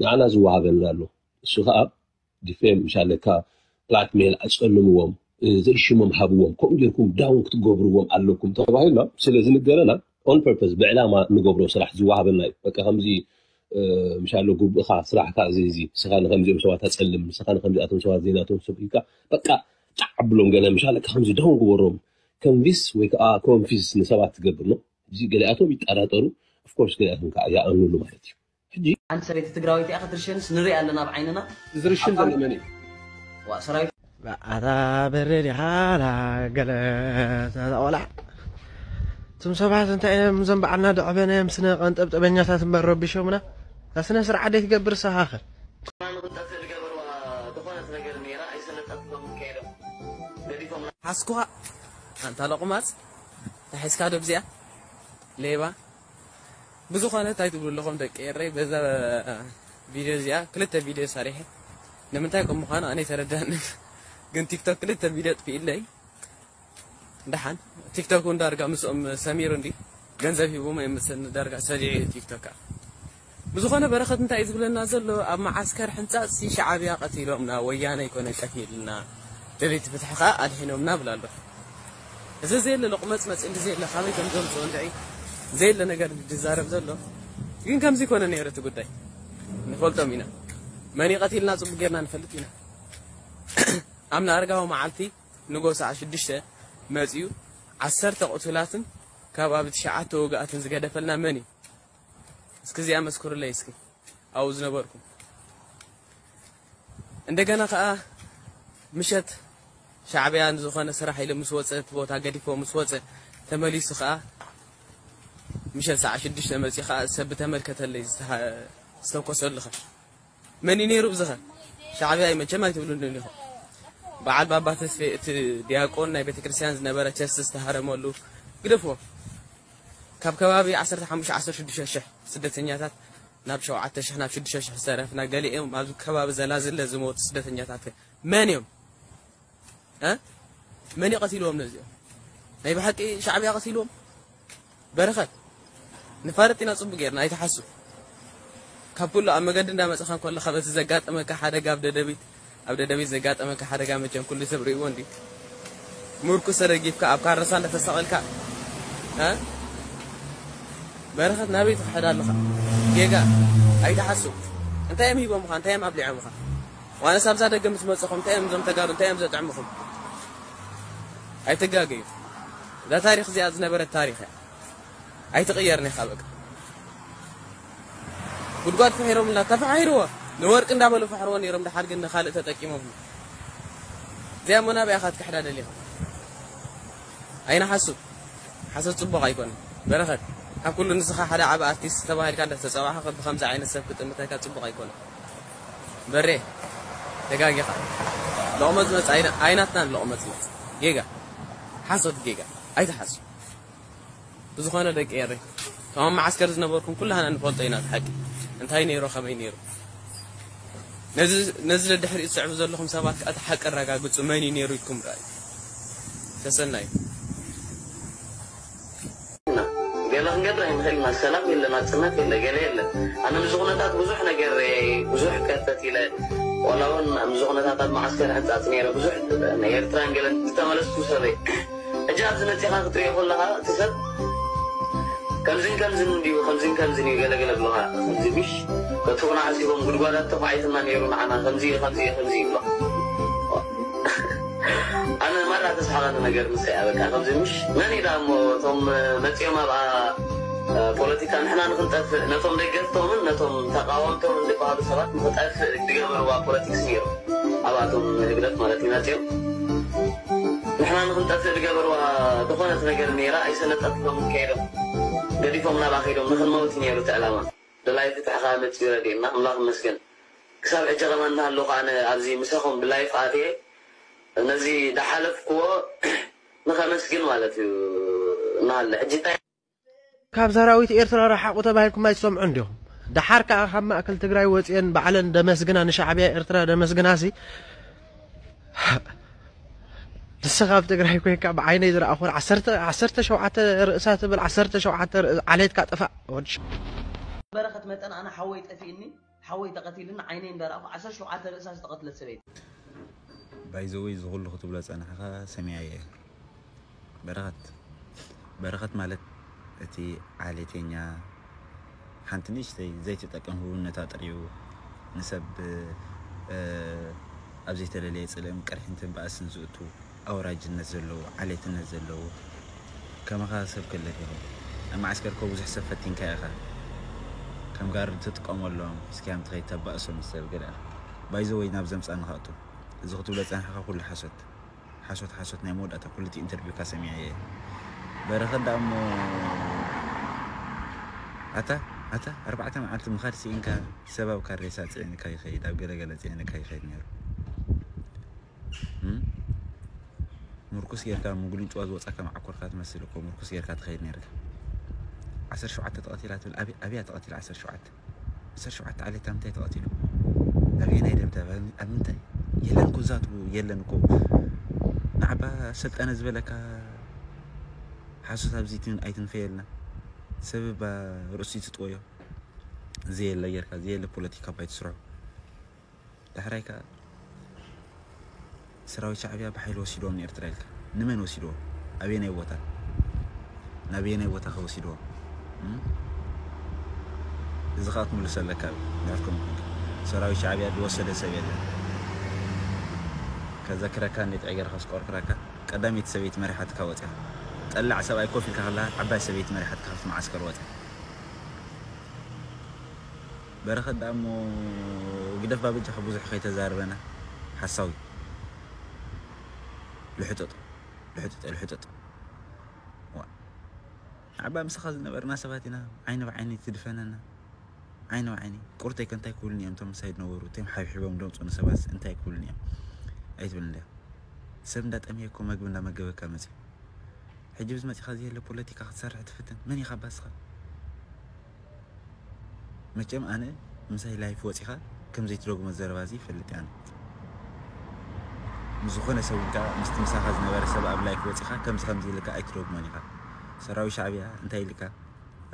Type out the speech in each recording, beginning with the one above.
ንዓና ዝወሃበና ኣሎ። እሱ ከዓ ዲፌም ምሻለካ ብላክሜል ኣፀልምዎም፣ ዘይ ሽሞም ሃብዎም፣ ከምኡ ጌርኩም ዳውን ክትገብርዎም ኣለኩም ተባሂልና ስለ ዝንገረና on purpose ብዕላማ ንገብሮ ስራሕ ዝወሃበና እዩ። በቃ ከምዚ ምሻሎ ግቡእካ ስራሕካ እዚ እዚ ንስኻ ንከምዚኦም ሰባት ኣፀልም፣ ንስኻ ንከምዚኣቶም ሰባት ዘይናቶም ሰብ ኢልካ በቃ ጣዕ ኣብሎም ገለ ምሻለካ ከምዚ ዳውን ግበሮም። ከንቪስ ወይ ከዓ ኮንፊስ ንሰባት ትገብር ነው። እዚ ገሊኣቶም ይጠራጠሩ፣ ኦፍኮርስ ገሊኣቶም ከዓ ይኣምኑሉ ማለት እዩ። ሕጂ ሓንቲ ሰበይቲ ትግራወይቲ እያ ክትርሸንስ ንርኢ ኣለና ብዓይንና። ዝርሽን ዘሎ መን እዩ? ዋ ሰራዊት ኣታ በርድ ኢኻ ላ ገለ ቆልዓ። እቶም ሰባት እንታይ እዮም እዞም በዓልና ደዕበናዮም ስነ ቀንጠብጠበኛታት እምበር ረቢሾምና። እታ ስነ ስርዓት ደይ ትገብር ሰኻኸ። ንኽንጠፍእ ዝገበርዋ ዝኾነት ነገር ነይራ ኣይሰለጠትሎም ከይዶም ገዲፎምና። ሓስኩኻ ኣንታ ለቑማጽ ተሒዝካ ዶ ብዚኣ ሌባ። ብዝኾነ እንታይ ትብሉ ኣለኹም ደቂ ኤረይ በዛ ቪድዮ እዚኣ ክልተ ቪድዮ ሰሪሐ ንምንታይ ከም ምዃኑ ኣነ ኣይተረዳንን። ግን ቲክቶክ ክልተ ቪድዮ ጥፊእለይ። ደሓን ቲክቶክ እውን ዳርጋ ምስኦም ሰሚሩ እንዲ ገንዘብ ሂቦም ኣይመስለኒ ዳርጋ ሰሊዑ እዩ ቲክቶክ ከዓ። ብዝኾነ በረኸት እንታይ እዩ ዝብለና ዘሎ ኣብ መዓስከር ሕንፃፅ ሲ ሻዕብያ ቀቲሎምና ወያነ ኣይኮነ ቀቲልና ደለይቲ ፍትሒ ከዓ ኣድሒኖምና ብላ ኣሎ። እዚ ዘየለ ሎቕመፅመፅ እንዲ ዘየለ ካበይ ከም ዘምፅኦ እንድዒ ዘየለ ነገር ዝዛረብ ዘሎ ግን ከምዚ ኮነ ነይሩ እቲ ጉዳይ ንፈልጦም ኢና። መን ቀቲልና ፅቡቅ ጌርና ንፈልጥ ኢና። ኣብ ንኣርጋዊ መዓልቲ ንጎ ሰዓ ሽዱሽተ መፅዩ ዓሰርተ ቅቱላትን ካብ ኣብ ትሽዓተ ውግኣትን ዝገደፈልና መን እዩ? እስኪ እዚኣ መስክሩለይ እስኪ ኣብኡ ዝነበርኩም። እንደገና ከዓ ምሸት ሻዕብያ ንዝኾነ ስራሕ ኢሉ ምስ ወፀ እቲ ቦታ ገዲፎ ምስ ወፀ ተመሊሱ ከዓ ምሸት ሰዓ ሽዱሽተ መፂኡ ከዓ ሰብ ተመልከተለይ ዝተሃ- ዝተኮሰሉ ኸ መን እዩ ነይሩ ብዝኸ ሻዕብያ እዩ መቸም ኣይትብሉን ኢኹም። በዓል ባባ ተስፌ እቲ ዲያቆን ናይ ቤተክርስትያን ዝነበረ ቸስ ዝተሃረመሉ ግደፍዎ። ካብ ከባቢ ዓሰርተ ሓሙሽተ ዓሰርተ ሽዱሽተ ሽሕ ስደተኛታት ናብ ሸውዓተ ሽሕ ናብ ሽዱሽተ ሽሕ ዝተረፍና ገሊኦም ኣብዚ ከባቢ ዘላዝለ ዝሞቱ ስደተኛታት መን እዮም? እ? መን እዩ ቀቲልዎም ነዚኦም? ናይ ብሓቂ ሻዕብያ ቀቲልዎም? በረኸት ንፋለጥ ኢና ፅቡቅ ጌርና ኣይትሓስብ። ካብ ኩሉ ኣብ መገዲ እንዳመፅኻ እንከለኻ በቲ ዘጋጠመካ ሓደጋ ኣብ ደደቢት ኣብ ደደቢት ዘጋጠመካ ሓደጋ መቸም ኩሉ ሰብ ርእይዎ እንዲ ምርኩስ ተደጊፍካ ኣብ ካረሳ እንዳተሰቐልካ እ? በረኸት ናበይ ትኽሕድ ኣለኻ? ጌጋ ኣይትሓስብ። እንታይ እዮም ሂቦምኻ? እንታይ እዮም ኣብሊዖምኻ? ዋነስ ኣብዛ ደገ ምስ መፅኹም እንታይ እዮም እዞም ተጋሩ እንታይ እዮም ዘጥዕምኹም? ኣይትጋገዩ። እዛ ታሪክ እዚኣ ዝነበረት ታሪክ እያ። ኣይትቕየርን ኢኻ በቃ። ጉድጓድ ፍሒሮምላ ተፈሓይርዎ ንወርቂ እንዳበሉ ፈሕርዎ ነይሮም ድሓር ግን ንኻልእ ተጠቂሞም። እዚኣ እሞ ናበይ ኢኻ ክትክሕዳ ደሊኻ? ኣይንሓስብ። ሓሶት ፅቡቕ ኣይኮነን። በረኸት ካብ ኩሉ ንስኻ ሓደ ዓቢ ኣርቲስት ተባሂልካ እንዳተፀዋዕኻ ብከምዚ ዓይነት ሰብ ክጥምተካ ፅቡቕ ኣይኮነን። በሬ ተጋጊኻ። ሎቕመፅመፅ ኣይና- ኣይናትናን ሎቕመፅመፅ ጌጋ ሓሶት ጌጋ ኣይትሓስብ። ብዝኾነ ደቂ ኤረይ እቶም ኣብ መዓስከር ዝነበርኩም ኩላህና ንፈልጦ ኢና እቲ ሓቂ እንታይ ነይሩ ከመይ ነይሩ። ነዚ ነዚ ደድሕሪኡ ትስዕቡ ዘለኹም ሰባት ከኣ እቲ ሓቂ ኣረጋግፁ መን እዩ ነይሩ ኢልኩም ረኣዩ። ሰሰናዩ። ገለ ክንገብር ኣይንኽእል ኢና። ሰላም የለ፣ ናጽነት የለ፣ ገለ የለ። ኣነ ምስዚ ኩነታት ብዙሕ ነገር ርኤ፣ ብዙሕ ከርተት ኢለ፣ ዋላ እውን ምስዚ ኩነታት ኣብ መዓስከር ሕንጻጽ ነይረ፣ ብዙሕ ናይ ኤርትራን ገለን ዝተመለስኩ ሰበይ። ሕጂ ኣብዚ መጺኻ ክትሪኦ ከለኻ እቲ ሰብ ከምዝን ከምዝን እንድዩ፣ ከምዝን ከምዝን እዩ፣ ገለ ገለ ብሎኻ፣ ከምዚ ምሽ፣ ከትፉኡና ዓሲቦም ጉድጓዳት ተዃዒትና ነይሩ ንዓና፣ ከምዚ እዩ፣ ከምዚ እዩ፣ ከምዚ እዩ ይብሎኻ። ኣነ ማራ ተስሓቐኒ ነገር ምስ ሪኣ በቃ ከምዚ ምሽ መን እዩ ደኣ እሞ እቶም መጺኦም ኣብኣ ፖለቲካ ንሕና ንክንጠፍእ ነቶም ደገፍቶምን ነቶም ተቃወምቶምን ዝበሃሉ ሰባት ንክጠፍእ ዝገበርዋ ፖለቲክስ ነይሩ ኣብኣቶም ህግደፍ ማለት እዩ መጺኦም ንሕና ንክንጠፍእ ዝገበርዋ ዝኾነት ነገር ነይራ ኣይሰለጠትሎም ከይዶም ገዲፎም ናብኣ ከይዶም ንክንመውት እዩ ነይሩ እቲ ዕላማ ደላይ ፍትሕኻ መጺኡ ረዲእና ኣምላኽ ይመስገን ክሳብ ሕጂ ከማን እናሃለኹ ኣነ ኣብዚ ምሳኹም ብላይፍ ኣትየ ነዚ ዝሓለፍክዎ ንኸመስግን ማለት እዩ እናሃለ ሕጂ እንታይ ካብ ሰራዊት ኤርትራ ረሓቑ ተባሂልኩም ኣይትሰምዑን ዲኹም? ደሓር ከኣ ካብ ማእከል ትግራይ ወጺኤን ባዕለን ደመስግና ንሻዕብያ ኤርትራ ደመስግናሲ ንስኻ ኣብ ትግራይ ኮይንካ ብዓይነይ ዝረኣኹ ዓሰርተ ዓሰርተ ሸውዓተ ርእሳ ትብል ዓሰርተ ሸውዓተ ዓሌትካ ጥፋእ ወዲ በረኸት መጠን ኣነ ሓወይ ጠፊእኒ ሓወይ ተቐቲሉኒ ዓይነይ እንዳረኣኹ ዓሰርተ ሸውዓተ ርእሳ ዝተቐትለት ሰበይቲ። ባይዘወይ ዝኹሉ ክትብሎ ጸናሕኻ ሰሚዐየ። በረኸት በረኸት ማለት እቲ ዓሌተኛ ሓንቲ ንእሽተይ ዘይትጠቅም ህቡብነታ ጥሪዩ ንሰብ ኣብ ዘይተደለየ ጽልእን ቅርሕንትን ባእስን ዝእቱ ኣውራጅነት ዘለዎ ዓሌትነት ዘለዎ ከማኻ ሰብ ክለት ይኹን ኣብ ማዓስከር ኮ ብዙሕ ሰብ ፈቲንካ ኢኻ ከም ጋር ትጥቀመሎም እስኪያም ትኸይድ ተባእሶም ሰብ ገለ ባይዘወይ ናብ ዘምጻ ንኻእቱ እዚ ክትብሎ ጸንሕኻ ኩሉ ሓሶት ሓሶት ሓሶት ናይ መወዳእታ ኩሉ ኢንተርቪው ካሰሚዐ እየ በረኸት ዳ እሞ ኣታ ኣታ ኣርባዕተ መዓልቲ ምኻድ ስኢንካ ሰባብ ካብ ሬሳ ፅዒንካ ይኸይድ ኣብ ገለገለ ፅዒንካ ይኸይድ ነይሩ ምርኩስ ጌርካ ምጉልንጭዋ ዝወፃካ መዓኮርካ ትመስል እኮ ምርኩስ ጌርካ ትኸይድ ነርካ ዓሰርተ ሸውዓተ ተቐቲላ ትብል ኣብያ ተቐቲላ ዓሰርተ ሸውዓተ ዓሰርተ ሸውዓተ ዓሌት ኣብ ምንታይ ተቐቲሉ? ኣበየናይ ደብዳብ? ኣብ ምንታይ? የለን እኮ ዛቱ የለን እኮ ንዓባ ሰልጠነ ዝበለካ ሓሶት ኣብዚ ኣይትንፈየልና ሰብ ባ ርእሱ ይትጥወዮ ዘየለ ጌርካ ዘየለ ፖለቲካ ባይትስርሑ ዳሕራይ ከዓ ሰራዊት ሻዕብያ ብሓይሊ ወሲድዎም ንኤርትራ ኢልካ ንመን ወሲድዎም ኣበየናይ ቦታ ናበየናይ ቦታ ከወሲድዎም እዚ ከዓ ክትምልሶ ኣለካ ድሕርኩም ሰራዊት ሻዕብያ ዝወሰደ ሰብ የለን ከዘክረካ እንዴት ዕገር ከስቆርክረካ ቀዳመይቲ ሰበይቲ መሪሓትካ ወፅያ ጠላዕ ሰብኣይ ኮፍ ኢልካ ከላ ዓባይ ሰበይቲ መሪሓትካ ካብቲ መዓስከር ወፅያ በረኸት ደኣ እሞ ግደፍ ባበጃኻ ብዙሕ ከይተዛርበና ሓሳዊ ልሕጥጥ ልሕጥጥ ልሕጥጥ ዓባ ምሳኻ ዝነበርና ሰባት ኢና ዓይኒ ብዓይኒ ትድፈነና ዓይኒ ብዓይኒ ቁርተይ ከ እንታይ ክብሉን እዮም እቶም ምሳይ ዝነበሩ እቶም ሓብሒቦም ደምፁ ንሰባት እንታይ ክብሉን እዮም ኣይትብል እንድያ ሰብ እንዳጠምየ እኮ መግቢ እንዳመገበካ መፅዩ ሕጂ ብዝመፂኻ ዘየለ ፖለቲካ ክትሰርሕ ትፍትን መን ኢኻ ባስኻ መቸም ኣነ ምሳይ ላይፍ ወፂኻ ከም ዘይትደግሞ ዘረባ እዚ ይፈልጥ ኣነ ንዝኾነ ሰብ እንካ ምስቲ ምሳኻ ዝነበረ ሰብ ኣብ ላይፍ ወፂኻ ከምዚ ከምዚ ኢልካ ኣይትደግሞን ኢኻ ሰራዊ ሻዕብያ እንታይ ኢልካ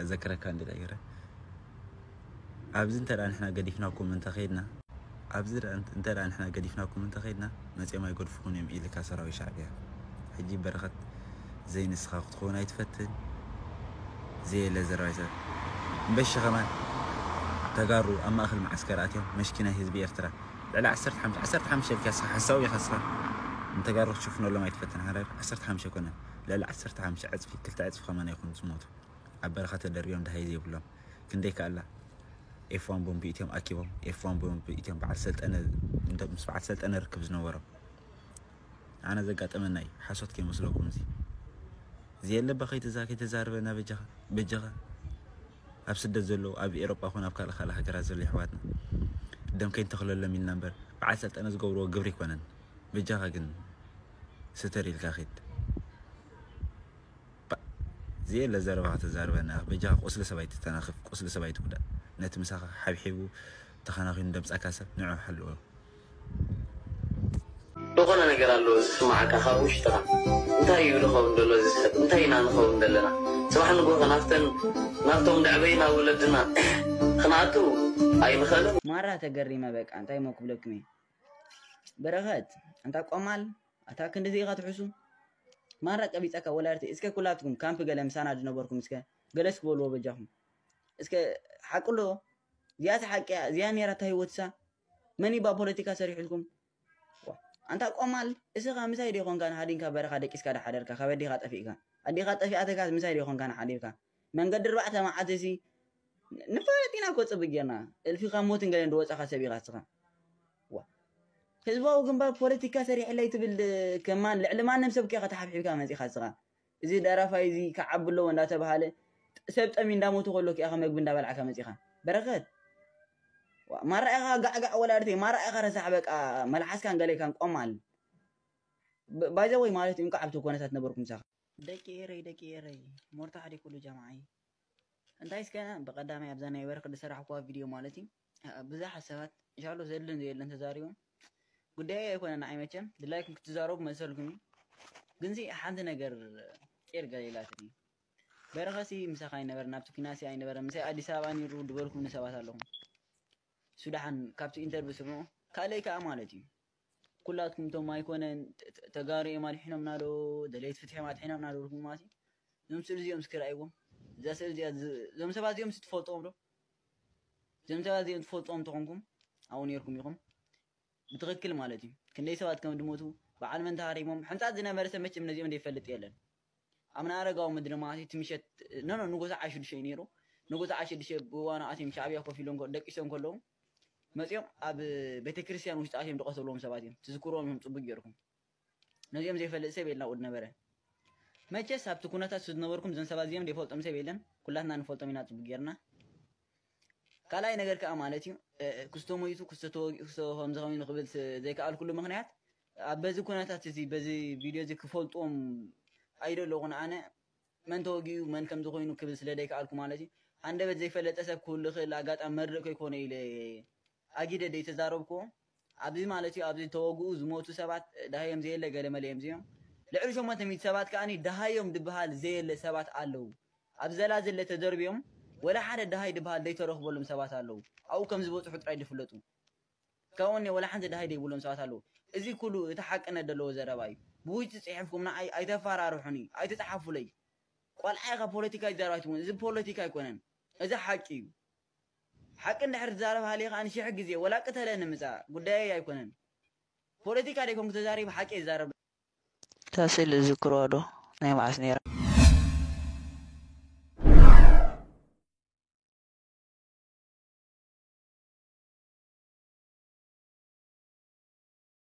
ኣዘክረካ እንደ ገረ ኣብዚ እንተ ንሕና ገዲፍናኩም እንተኸይድና ኣብዚ እንተ ንሕና ገዲፍናኩም እንተኸይድና መፅኦም ኣይገድፍኹን እዮም ኢልካ ሰራዊ ሻዕብያ ሕጂ በረኸት ዘይንስኻ ክትኸውን ኣይትፈትን ዘየለ ዘረባይ ሰብ እምበሺ ከማን ተጋሩ ኣብ ማእኸል መዓስከር ኣትዮም መሽኪናይ ህዝቢ ኤርትራ ልዕሊ ዓሰርተ ሓሙሽተ ዓሰርተ ሓሙሽተ ኢልካ ስኻ ሓሳዊ ኢኻ ስኻ ንተጋሩ ክትሽፍነሎም ኣይትፈትን ሓረር ዓሰርተ ሓሙሽተ ኮነ ልዕሊ ዓሰርተ ሓሙሽተ ዕፅፊ ክልተ ዕፅፊ ከማን ኣይኮኑ ዝሞቱ ኣብ በረኻ ተደርብዮም ደሃይ ዘይብሎም ክንደይ ከኣላ ኤፍዋን ቦምቢ እትዮም ኣኪቦም ኤፍዋን ቦምቢ እትዮም በዓል ሰልጠነ ምስ በዓል ሰልጠነ ርክብ ዝነበሮም ኣነ ዘጋጠመና እዩ ሓሶት ከይመስለኩም እዚ ዘየለባ ከይተዛ ከይተዛረበና በጃኻ በጃኻ ኣብ ስደት ዘለዉ ኣብ ኤሮጳ ኮን ኣብ ካልእ ካልእ ሃገራት ዘለዉ ኣሕዋትና ደም ከይንተኽለሎም ኢልና እምበር በዓል ሰልጠነ ዝገብርዎ ግብሪ ኣይኮነን በጃኻ ግን ስተር ኢልካ ኺድ ዘየለ ዘረባ ከተዛርበና በጃኻ ቁስሊ ሰብ ኣይትተናኽፍ ቁስሊ ሰብ ኣይትጉዳእ ነቲ ምሳኻ ሓብሒቡ ተኸናኺኑ ደምፀካ ሰብ ንዑ ሓልዎ ዝኾነ ነገር ኣሎ ዝስማዓካ ካብ ውሽጥኻ እንታይ እዩ ንኸውን ዘሎ እዚ ሰብ እንታይ ኢና ንኸውን ዘለና ፅባሕ ንግሆ ናፍተን ናፍቶም ደዕበይና ወለድና ክንኣቱ ኣይንኽእልን ማራ ተገሪመ በቃ እንታይ ሞ ክብለኩም እዩ በረኸት ኣንታ ቆማል ኣታ ክንድዚ ኢኻ ትሕሱ ማራ ቀቢፀካ ወላድቲ እስከ ኩላትኩም ካምፕ ገለ ምሳና ዝነበርኩም እስከ ገለስ ክበልዎ በጃኹም እስከ ሓቅሎ እዚኣስ ሓቂ እያ እዚኣ ነይራ እታ ህይወትሳ መን ይባ ፖለቲካ ሰሪሕልኩም ኣንታ ቆማል እስኻ ምሳይ ዶ ይኾንካ ንሃዲንካ በረኻ ደቂስካ ዶ ሓደርካ ካብ ኣዴኻ ጠፊእካ ኣዴኻ ጠፊኣተካ ምሳይ ዶ ይኾንካ ንሓዲርካ መንገዲ ኣርባዕተ መዓልቲ ሲ ንፋለጥ ኢና እኮ ፅብቅ ጌርና እልፊ ካብ ሞትን ገለን ዝወፃኻ ሰብ ኢኻ እስኻ ህዝባዊ ግንባር ፖለቲካ ሰሪሕለይ ትብል ከማን ልዕሊ ማንም ሰብ ኪያ ከተሓብሒብካ መፂኻ እስኻ እዚ ደራፋይ እዚ ክዓቢ ኣለዎ እንዳተባሃለ ሰብ ጠሚ እንዳሞቱ ከሎ ኪያኻ መግቢ እንዳበላዕካ መፂኻ በረኸት ማራኢኻ ጋዕጋዕ ወላድተይ ማራኢኻ ረሳሕ በቃ መልሓስካን ገሌካን ቆማል ባይዘወይ ማለት እዩ እንኳዕ ኣብቲ ኮነታት ነበርኩም ሳኻ ደቂ ኤረይ ደቂ ኤረይ ሞርታ ሓደ ኩሉ ጀማዓይ እንታይ እስከ ብቐዳማይ ኣብዛ ናይ ወርቂ ዝሰራሕኩዋ ቪድዮ ማለት እዩ ብዙሓት ሰባት እንሻሎ ዘድልን ዘየለን ተዛሪቦም ጉዳይ ኣይኮነ ንዓይ መቸም ድላይኩም ክትዛረቡ መሰልኩም እዩ ግንዚ ሓንቲ ነገር ጤር ገሊላትኒ በረኸሲ ምሳኻ ኣይነበረ ናብቲ ኩናሲ ኣይነበረ ምሳይ ኣዲስ ኣበባ ነይሩ ዝበልኩም ሰባት ኣለኹም ሱዳሓን ካብቲ ኢንተርቪው ስምዑ። ካልኣይ ከዓ ማለት እዩ፣ ኩላትኩም እቶም ኣይኮነን ተ- ተ- ተጋሩ እዮም ኣድሒኖምና ዶ፣ ደለይቲ ፍትሒ እዮም ኣድሒኖምና ዶ ኢልኩም ማለት እዩ። እዞም ስእሊ እዚኦም እስኪ ረኣይዎም። እዛ ስእሊ እዚኣ ዝ- እዞም ሰባት እዚኦም ስ ትፈልጥዎም ዶ? እዞም ሰባት እዚኦም ትፈልጥዎም ተኾንኩም ኣብኡ ነርኩም ኢኹም። ብትኽክል ማለት እዩ። ክንደይ ሰባት ከም ድሞቱ በዓል መን ተሃሪሞም ሕንጻት ዝነበረ ሰብ መቸም ነዚኦም ዘይፈልጥ የለን። ኣብነ ኣረጋዊ ምድሪ ማለት እዩ። ትምሸት ኖ ኖ ንጎ ሰዓት ሽዱሽተ እዩ ነይሩ። ንጎ ሰዓት ሽዱሽተ ብዋና ኣትዮም ሻዕብያ ኮፍ ኢሎም ኮ- ደቂሶም ከለዉ መጺኦም ኣብ ቤተክርስትያን ውሽጢ ኣትዮም ዝቐተልዎም ሰባት እዮም። ትዝክርዎም እዮም ጽቡቅ ጌርኩም። ነዚኦም ዘይፈልጥ ሰብ የልና ውድ ነበረ። መቸስ ኣብቲ ኩነታት ዝነበርኩም ዘን ሰባት እዚኦም ዘይፈልጦም ሰብ የለን። ኩላትና ንፈልጦም ኢና ጽቡቅ ጌርና። ካልኣይ ነገር ከዓ ማለት እዩ ክስቶ ሞይቱ ክስቶ ተወጊኡ ክስቶ ከምዚ ከሚ ንክብል ዘይከኣልኩሉ ምክንያት ኣብ በዚ ኩነታት እዚ በዚ ቪድዮ እዚ ክፈልጥዎም ኣይደለኹን ኣነ መን ተወጊኡ መን ከም ዝኾይኑ ክብል ስለ ዘይከኣልኩ ማለት እዩ። ሃንደበት ዘይፈለጠ ሰብ ክህሉ ክእል ኣጋጣሚ መርድእ ከይኮነ ኢለ ኣጊደ ደይተዛረብኩዎ። ኣብዚ ማለት እዩ ኣብዚ ተወግኡ ዝሞቱ ሰባት ደሃዮም ዘየለ ገለመለ እዮም እዚኦም። ልዕሊ ሸሞንተ ሚእቲ ሰባት ከኣኒ ደሃዮም ድበሃል ዘየለ ሰባት ኣለዉ። ኣብ ዘላዝለ ተደርብዮም ወላ ሓደ ደሃይ ድበሃል ዘይተረኽበሎም ሰባት ኣለዉ። ኣብኡ ከም ዝበፅሑ ጥራይ ዝፍለጡ። ካብኡ እኒ ወላ ሓንቲ ደሃይ ዘይብሎም ሰባት ኣለዉ። እዚ ኩሉ እቲ ሓቅነት ዘለዎ ዘረባ እዩ። ብውጭ ፅሒፍኩም ንዓይ ኣይተፈራርሑኒ፣ ኣይትፅሓፉለይ። ቆልዓ ኢኻ ፖለቲካ ይዛረብ ኣይትውን። እዚ ፖለቲካ ኣይኮነን። እዚ ሓቂ እዩ። ሓቂ እንድሕር ትዛረብ ሃልየ ከኣ ሽሕ ግዜ ወላ ቅተለኒ ምጻእ ጉዳየይ ኣይኮነን። ፖለቲካ ደይኮንኩ ተዛሪብ ሓቂ ይዛረብ። እታ ስእሊ ዝክርዋ ዶ ናይ መዓስ ነይራ?